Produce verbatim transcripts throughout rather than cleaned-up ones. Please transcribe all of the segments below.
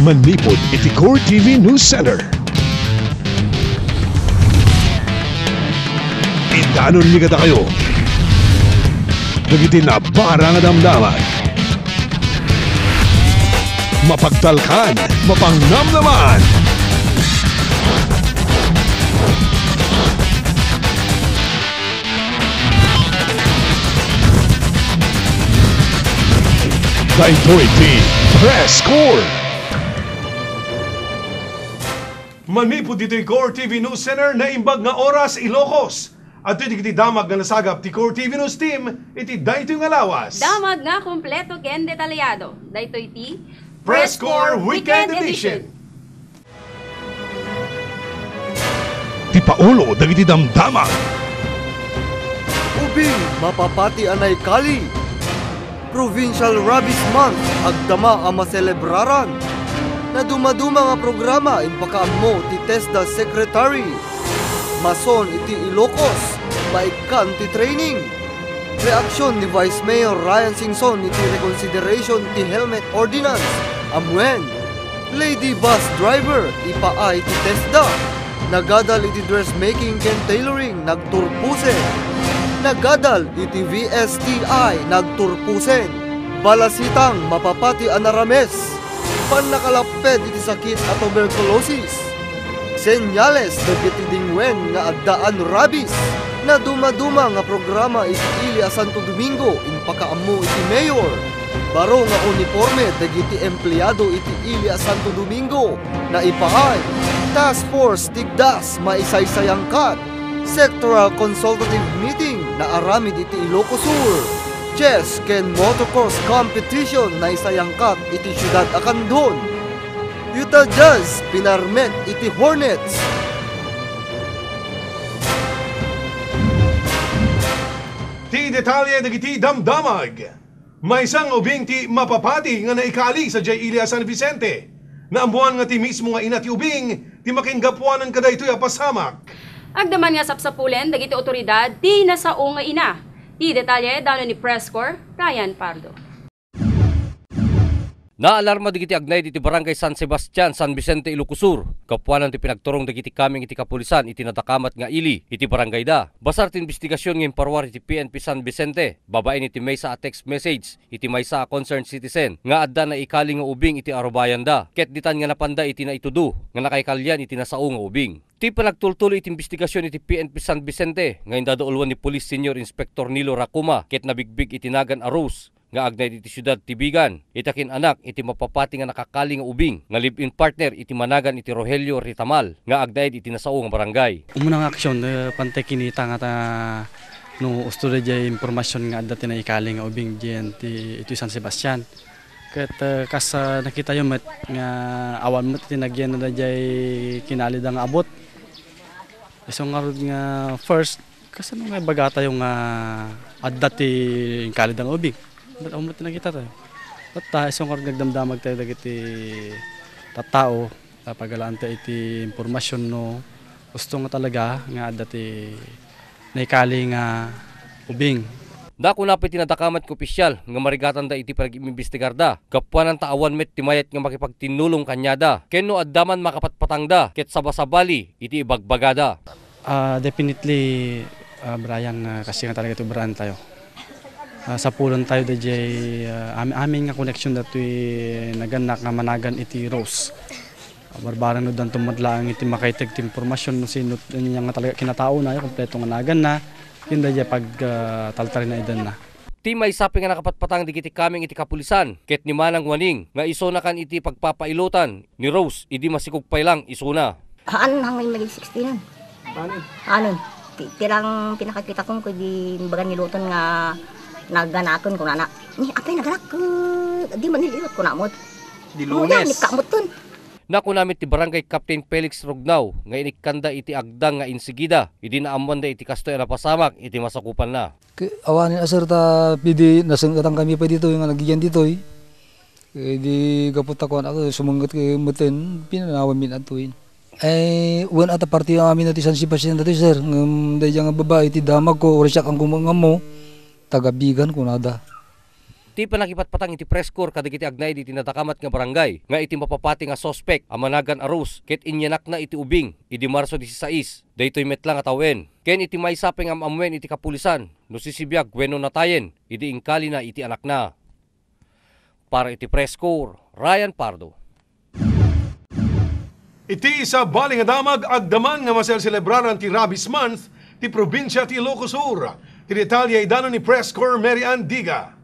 Manipud iti Core T V News Center. Idanonmi kadakayo dagiti nabara nga damdamag. Mapagtalkan, mapangnamnaman. Daytoy ti Press Corps. Manipud ditoy Core T V News Center, naimbag nga oras, Ilocos. Adtoy dagiti damag nga nasagap ti Core T V News Team iti daytoy nga lawas. Damag nga kompleto ken detalyado. Daytoy ti Press Corps Weekend Edition. Ti paulo dagiti damdamag. Ubing mapapati a naikali. Provincial Rabies Month, agdama a maselebraran. Nadumaduma nga programa impakaammo ti TESDA Secretary. Mason iti Ilocos, maikkan ti training. Reaksion ni Vice Mayor Ryan Singson iti reconsideration ti helmet ordinance. Ammuen, lady bus driver, ipaay ti TESDA. Nagadal iti dressmaking ken tailoring, nagturposen. Nagadal iti V S T I, nagturposen. Balasitang mapapati a narames. Pannakalapped iti sakit a tuberculosis. Senyales dagiti dingwen nga addaan rabies. Nadumaduma nga programa iti ili a Santo Domingo impakaammo iti mayor. Baro nga uniporme dagiti empleado iti ili a Santo Domingo. Naipaay, Task Force Tigdas maisaysayangkat. Sectoral Consultative Meeting naaramid iti Ilocos Sur. Chess ken motocross competition naisayangkat iti siudad a Candon. Utah Jazz pinarmek iti Hornets. Ti detalye dagiti damdamag. Maysa nga ubing ti mapapati nga naikali sadiay ili a San Vicente. Naammoan nga ti mismo nga ina ti ubing ti makinggapuanan kadaytoy a pasamak. Agdaman nga sapsapulen dagiti otoridad ti nasao nga ina. Ti detalye, danon ni Press Corps Ryan Pardo. Naalarma dagiti agnaed iti Barangay San Sebastian, San Vicente, Ilocos Sur, gapuanan ti pinagturong dagiti kameng iti kapulisan iti nadakamat nga ili iti barangayda. Basar ti imbestigasion nga imparuar iti P N P San Vicente, babaen iti maysa a text message iti maysa a concerned citizen nga adda naikali nga ubing iti arubayanda, ket ditan nga napanda iti naitudo nga nakaikalian iti nasao nga ubing. Ti panagtultuloy iti imbestigasion iti P N P San Vicente nga indadauluan ni Police Senior Inspector Nilo Racuma ket nabigbig iti nagan a Rose nga agnaed iti siudad ti Vigan, ita kin-anak iti mapapati nga nakakali nga ubing nga live-in partner iti managan iti Rogelio Ritamal nga agnaed iti nasao nga barangay. Umuna nga aksyon, eh, pantay kinita nga ta, no, usto daydiay impormasyon nga adda ti naikali nga ubing diyan ti, iti San Sebastian. Ket, eh, kas, ah, nakitayo met nga awan met ti nagyan daydiay kinalida nga abot. Isu ngarud nga first, kasano nga ibagatayo nga adda ti inkalida nga ubing? Ket awan met ti nakitatayo. Ket ta, isu ngarud nga agdamdamagtayo dagiti tattao, ta pagalaantayo iti impormasyon no usto nga talaga nga adda ti naikali nga ubing. Dakuna pay ti nadakamat nga opisyal nga marigatanda iti panagim-imbestigarda, gapuanan ta awan met ti mayat nga makipagtinnulong kaniada, ken no adda man makapatpatangda ket sabasabali iti ibagbagada. Ah, definitely, ah, Brian, nga kasi nga talaga iti obraantayo. Ah, sapulentayo daydiay, ah, am-, amin nga connection datoy nagannak nga managan iti Rose. Barbareng no danton met laeng iti makaiteg ti impormasyon no sino ania nga talaga kinataona, kompleto nga naganna, ken daydiay pag, ah, taltalinaedanna. Ti maysa pay nga nakapatpatang dagiti kameng iti kapulisan ket ni Manang Waning nga isuna kan iti pagpapailotan ni Rose idi masikog pay lang isuna. Haan, hangin maging sixteen. Amin. Ti, ti lang pinakakita kong ko di bagan ni Luton nga naganakon kunana. Ni, apay naganak, eh, di man niliot kuna mo. Di Lunes. Ni kamuton. Nakuna met ti Barangay Captain Felix Rugnao nga inikkanda iti agdang nga insigida idi naammoanda iti kastoy a napasamak iti masakupanna. Ke-, awanen a, sir, ta pidi nasengketan kami pay ditoy nga nagiyan ditoy. Idi gapu ta kuan, ako, sumengget ke meten, pinanawan min adtoy. Eh, wen a ta parti amin ti San Sebastian datoy, sir. Ngem daydiay nga babai ti damag ko, uray siak ang kumangammo, taga Vigan kunada. Ti pannakipatpatang iti press corps kadagiti agnaed iti nadakamat nga barangay nga iti mapapati nga suspek a managan a Rose ket inyanakna iti ubing idi Marso disisais, daytoy met la nga tawen, ken iti maysa pay nga am-ammoen iti kapulisan no sisibiag wenno natayen idi inkalina iti anakna. Para iti Press Corps, Ryan Pardo. Iti sabali nga damag, agdaman nga maselselebraran ti Rabies Month ti probinsia ti Ilocos Sur. Ti detalye idanon ni Press Corps Mary Ann Diga.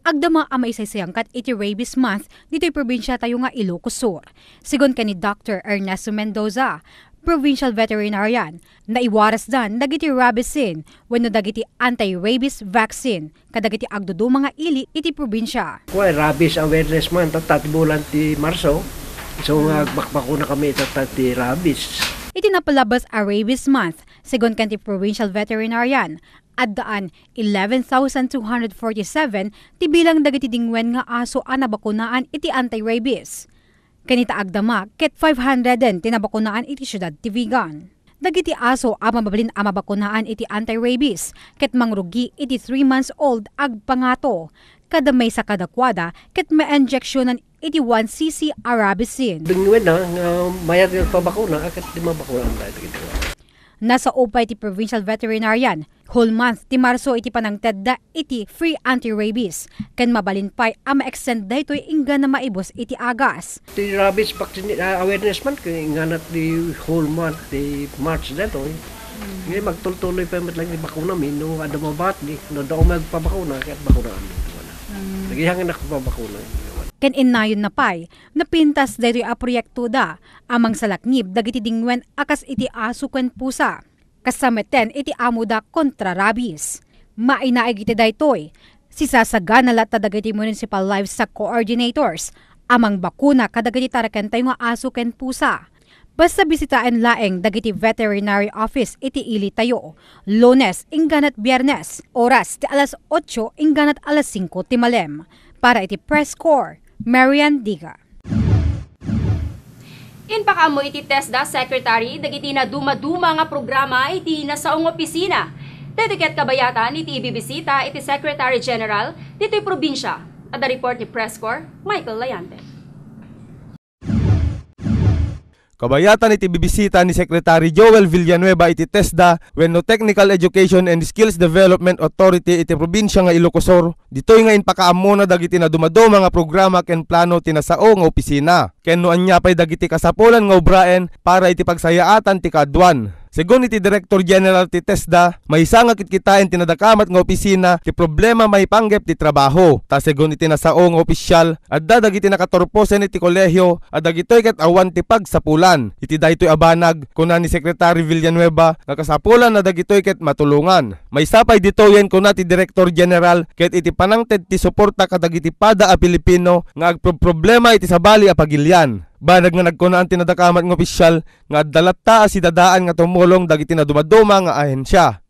Agdama a maisaysayangkat iti Rabies Month ditoy probinsiatayo nga Ilocos Sur. Segun ken ni Doktor Ernesto Mendoza, provincial veterinarian, naiwarasdan dagiti rabies scene wenno dagiti anti-rabies vaccine kadagiti agduduma nga ili iti probinsia. Kua, Rabies Awareness Month, tatta ti bulan ti Marso. So, nga agbakbakuna kami tatta ti rabies. Iti napalabas a Rabies Month, segun ken ti provincial veterinarian, addaan eleven thousand two hundred forty-seven ti bilang dagiti dingwen nga aso a nabakunaan iti anti-rabies. Ken ita agdama ket five hundred ti nabakunaan iti siudad ti Vigan. Dagiti aso a mabalin a mabakunaan iti anti-rabies ket mangrugi iti three months old agpangato. Kada maysa kadakuada ket mainjeksionan iti one C C a rabicin. Dingwen na nga mayat nga pabakuna, ket di mabakunaan tayo dagiti. Nasao pay ti provincial veterinarian, whole month ti Marso iti panangtedda iti free anti-rabies, ken mabalin pay a ma-extend daytoy inggana maibus iti agas. Ti rabies vaccine, ah, awareness month, kay inggana ti whole month ti March daytoy. Ngayon, magtultuloy pa met lang ti bakuna mi, no, adda mabati, no, adda umay agpabakuna, kaya bakuna kami. Nagihangin ako pabakuna. Ken innayon na pay, napintas daytoy a proyektoda a mangsalaknib dagiti dingwen a kas iti aso ken pusa. Kasta metten iti amoda kontra rabies. Mainaig iti daytoy, sisasagana latta dagiti municipal livestock coordinators a mangbakuna kadagiti tarekentayo nga aso ken pusa. Basta bisitaen laeng dagiti veterinary office iti ilitayo, Lunes ingganat Biernes, oras ti alas otso ingganat alas singko ti malem. Para iti Press Corps, Marian Diga. Impakaammo iti TESDA Secretary dagiti nadumaduma nga programa iti nasao nga opisina. Daytoy ket kabayatan iti ibibisita iti Secretary General ditoy probinsia. Adda report ni Press Corps, Michael Layante. Kabayatan iti bibisita ni Secretary Joel Villanueva iti TESDA wenno Technical Education and Skills Development Authority iti probinsia nga Ilocos Sur, ditoy nga impakaammona dagiti nadumaduma nga programa ken plano ti nasao nga opisina, ken no ania pay dagiti kasapulan nga obraen para iti pagsayaatan ti kaaduan. Segun iti Director General ti TESDA, maysa nga kitkitaen ti nadakamat nga opisina ti problema maipanggep ti trabaho. Ta segun iti nasao nga opisyal, adda dagiti nakaturposen iti kolehio a dagitoy ket awan ti pagsapulan. Iti daytoy a banag, kuna ni Secretary Villanueva nga kasapulan a dagitoy ket matulongan. Maysa pay ditoyen, kuna ti Director General, ket iti panangted ti suporta kadagiti pada a Pilipino nga agproproblema iti sabali a pagilian. Banag nga nagkunaan ti nadakamat nga opisyal nga adda latta a sidadaan nga tumulong dagiti nadumaduma nga ahensya.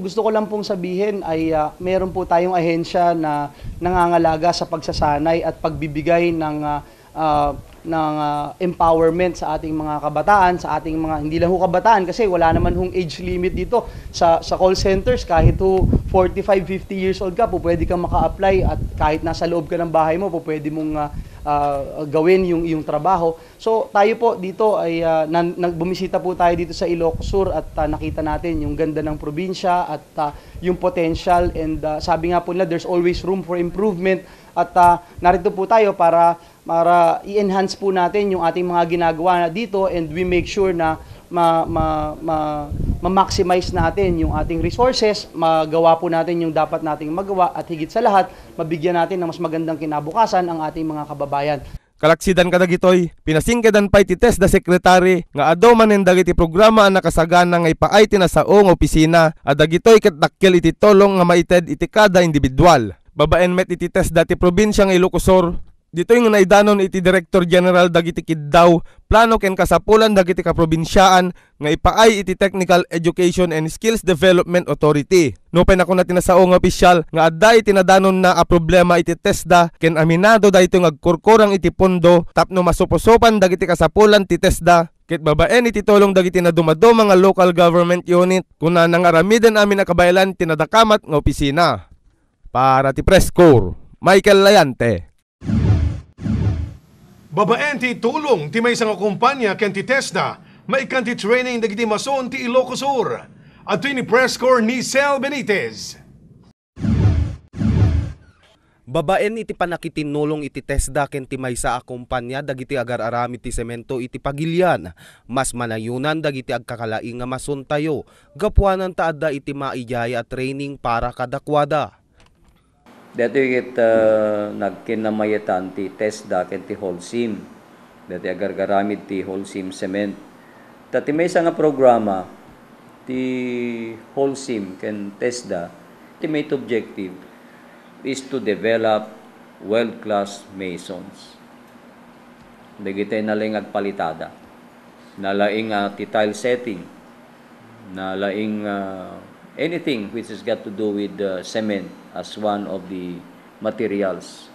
Gusto ko lang pong sabihin ay, ah, meron po tayong ahensya na nangangalaga sa pagsasanay at pagbibigay ng, ah, ah, ng, ah, empowerment sa ating mga kabataan, sa ating mga, hindi lang ho kabataan, kasi wala naman hong age limit dito. Sa, sa call centers, kahit ho forty-five, fifty years old ka po, pwede kang maka-apply, at kahit nasa loob ka ng bahay mo po, pwede mong, ah, ah, gawin yung, yung trabaho. So, tayo po dito ay, ah, nan-, nag-, bumisita po tayo dito sa Ilocos Sur at, ah, nakita natin yung ganda ng probinsya at, ah, yung potential, and, ah, sabi nga po nila, there's always room for improvement, at, ah, narito po tayo para, para i-enhance po natin yung ating mga ginagawa na dito, and we make sure na ma-, ma-, ma-, ma-maximize natin yung ating resources, magawa po natin yung dapat nating magawa, at higit sa lahat, mabigyan natin ng mas magandang kinabukasan ang ating mga kababayan. Kalaksidan kadagitoy, pinasingkedan pay ti TESDA Secretary nga adu manen dagiti programa a nakasagana nga ipaay ti nasao nga opisina a dagitoy ket dakkel iti tulong nga maited iti kada individual. Babaen met iti TESDA ti probinsia nga Ilocos Sur, ditoy nga naidanon iti Director General dagiti kiddaw, plano ken kasapulan dagiti kaprobinsiaan nga ipaay iti Technical Education and Skills Development Authority. Nupay nakuna ti nasao nga opisyal nga adda iti nadanonna a problema iti TESDA ken aminado daytoy nga agkurkurang iti pondo tapno masuposopan dagiti kasapulan ti TESDA ket babaen iti tulong dagiti nadumaduma nga local government unit, kunana nga aramiden amin a kabaelan ti nadakamat nga opisina. Para ti Press Corps, Michael Layante. Babaen ti tulong ti maysa nga kumpanya ken ti TESDA, maikkan ti training dagiti mason ti Ilocos Sur. Adtoy ni Press Corps Nicel Benitez. Babaen iti pannakitinnulong iti TESDA ken ti maysa a kumpanya dagiti agar-aramid ti semento iti pagilian, mas manayunan dagiti agkakalaing nga masontayo gapuanan ta adda iti maiyaya a training para kadakuada. Daytoy ket, ah, nagkinnamayetan ti TESDA ken ti Holcim. Daytoy agar-aramid ti Holcim Cement. Ta ti maysa nga programa ti Holcim ken TESDA, ti main objective is to develop world-class masons. Dagiti nalaing agpalitada, nalaing, ah, ti tile setting, nalaing, ah, anything which has got to do with, ah, cement as one of the materials.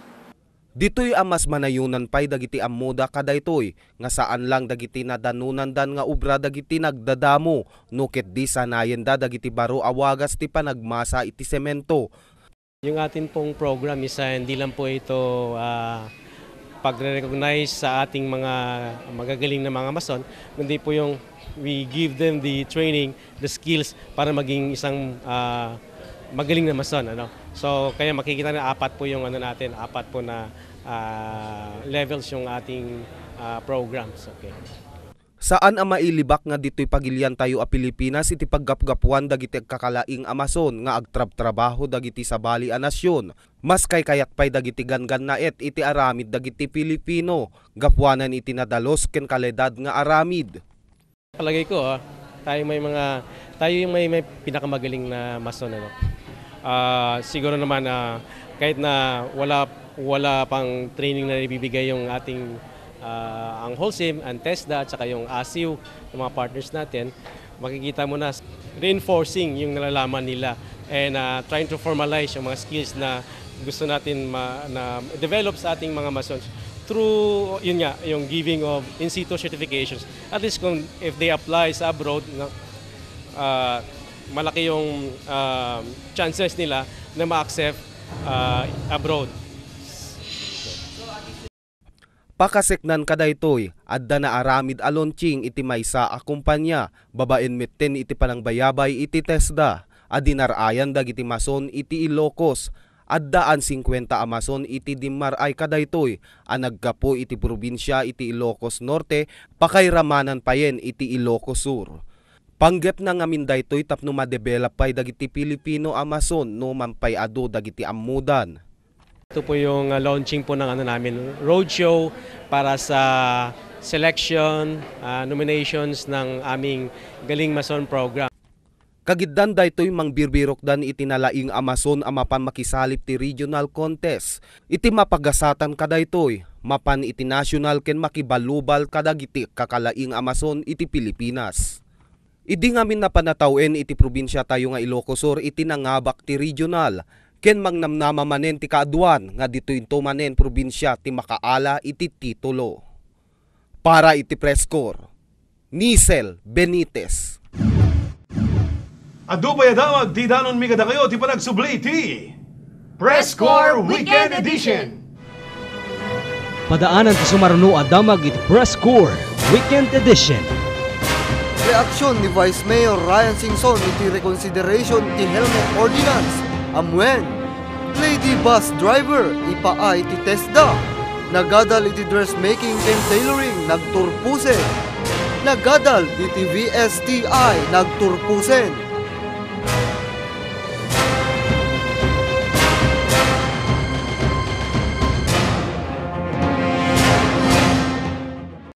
Ditoy a mas manayunan pay dagiti ammoda kadaytoy nga saan lang dagiti nadanonandan nga obra dagiti nagdadamo no ket di sanayenda dagiti baro a wagas ti panagmasa iti semento. Yung atin pong program is, ah, hindi lang po ito, ah, pagre-recognize sa ating mga magagaling na mga mason, kundi po yung we give them the training, the skills para maging isang, ah, magaling na mason, ano. So, kaya makikita na apat po yung ano natin, apat po na, ah, levels yung ating, ah, programs. Okay. Saan a mailibak nga ditoy pagiliantayo a Pilipinas iti paggapgapuan dagiti agkakalaing a mason nga agtrabtrabaho dagiti sabali a nasion. Mas kaykayat pay dagiti ganggannaet iti aramid dagiti Pilipino gapuanan iti nadalus ken kaledad nga aramid. Palagay ko, ah, tayo may mga, tayo yung may, may pinakamagaling na mason, ano. Ah, siguro naman, ah, kahit na wala, wala pang training na ibibigay yung ating, ah, ang Holcim, ang TESDA, at saka yung ASIU, yung mga partners natin, makikita mo na reinforcing yung nalalaman nila and, ah, trying to formalize yung mga skills na gusto natin ma-, na develop sa ating mga masons through, yun nga, yung giving of in situ certifications. At least kung if they apply sa abroad, no, ah, malaki yung, ah, chances nila na ma-accept, ah, abroad. Pakaseknan kadaytoy, adda naaramid a launching iti maysa a kumpanya, babaen metten iti panangbayabay iti TESDA a dinar-ayan dagiti mason iti Ilocos. Addaan singkuenta a mason iti dimmar-ay kadaytoy a naggapu iti probinsia iti Ilocos Norte, pakairamanan payen iti Ilocos Sur. Panggepna ngamin daytoy tapno madevelop pay dagiti Pilipino a mason no man pay adu dagiti ammodan. Ito po yung, ah, launching po ng ano namin, roadshow para sa selection, ah, nominations ng aming Galing Mason Program. Kagiddan daytoy mangbirbirokdan iti nalaing a mason a mapan makisalip ti regional contest. Iti mapagasatan kadaytoy, mapan iti national ken makibalubal kadagiti kakalaing a mason iti Pilipinas. Idi ngamin napan a tawen iti probinsiatayo nga Ilocos Sur iti nangabak ti regional, ken mangnamnama manen ti kaaduan nga ditoy into manen probinsia ti makaala iti titulo. Para iti Press Corps, Nicel Benitez. Adu pay a damag ti idanonmi kadakayo ti panagsubli ti Press Corps Weekend Edition. Padaanan ti sumaruno a damag iti Press Corps Weekend Edition. Reaksyon ni Vice Mayor Ryan Singson iti reconsideration ti helmet ordinance. Ammuen, lady bus driver, ipaay ti TESDA. Nagadal iti dressmaking ken tailoring, nagturposen. Nagadal iti V S T I, nagturposen.